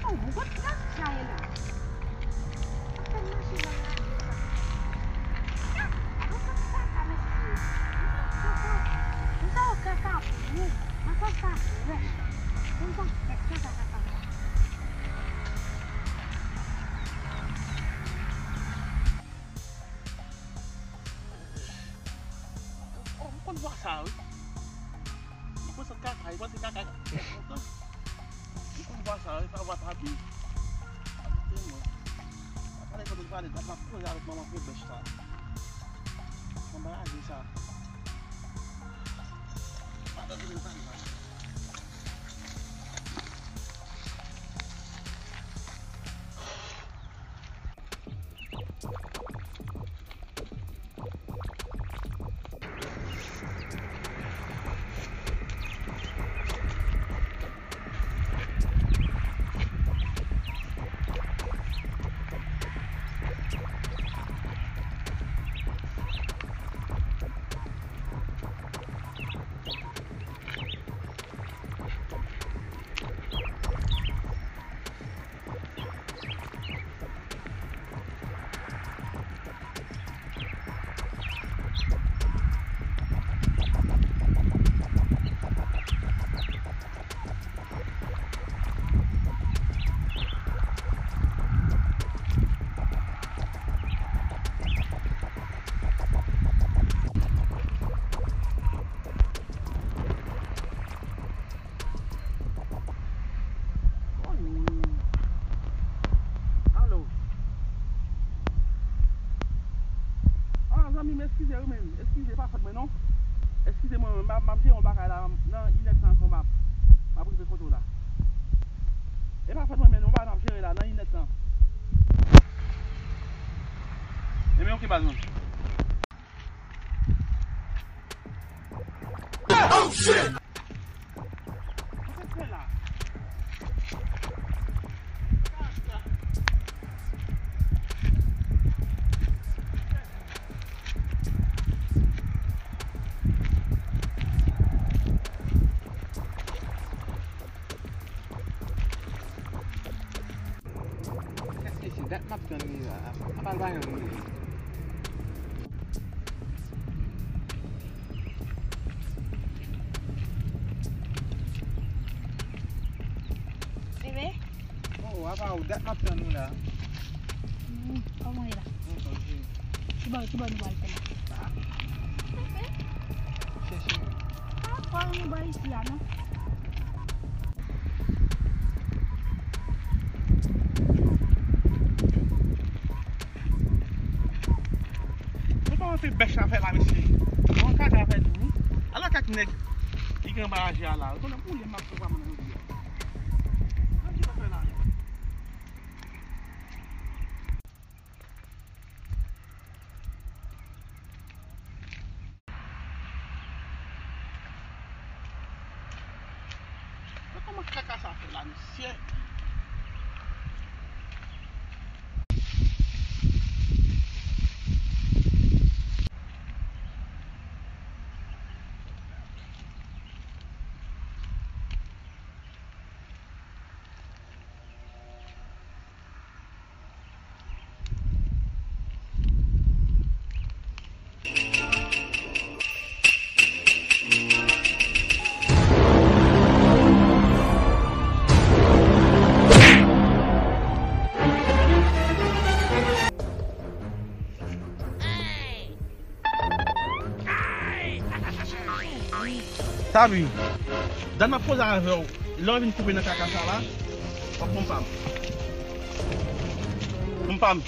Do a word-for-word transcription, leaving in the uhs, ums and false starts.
Oh, what that guy la? Sa fè mache nan lari sa. Gad, gad sa kaka, mesye. Konsa yo kaka pou. Nan sa sa frèch. Konsa frèch, kaka, kaka. Oh, m konn vwa sa, wi. Li konn sant kaka, li panse kaka. Li konn vwa sa, wi, sa vwa tabi. Tande mwen. Pale kote l pale, m ap koze avèk manman gwo bèch sa. Anbaraje sa. Pa tande l pale, pale. Alo. Ah, zanmi m, eskize wi, men eskize, pa fòt mwen non. Eskize mwen, mwen, m ap, m ap jere yon bagay la, nan inèdtan ankò m ap, m ap rive kote w la. E pa fòt mwen, men yon bagay m ap jere la, nan inèdtan. Ebyen, oke, baz mwen. Oh, shit! Kèske se dat m ap tann li la? Apa l pa janm rive? Bebe? Oh, apa w, dat m ap tann ou la. Hmm, kòman w ye la? Anfòm, cheri. Ki bò, ki bò nou pral fè la? Chèche. Pa twò nou bò isi a, non. Mwen kòmanse bèch afè la, mesye. Bon, kaka fè tou, wi. Ala kèk nèg ki gen anbaraje a la. Ou konnen pou lè m ap sou pa mwen jodi a. Gad ki afè la. Men kòman kaka sa fè la, mesye? Tabi, dat m ap koze avè w, lè w vin koupe nan kaka sa la, w ap konprann. Konprann.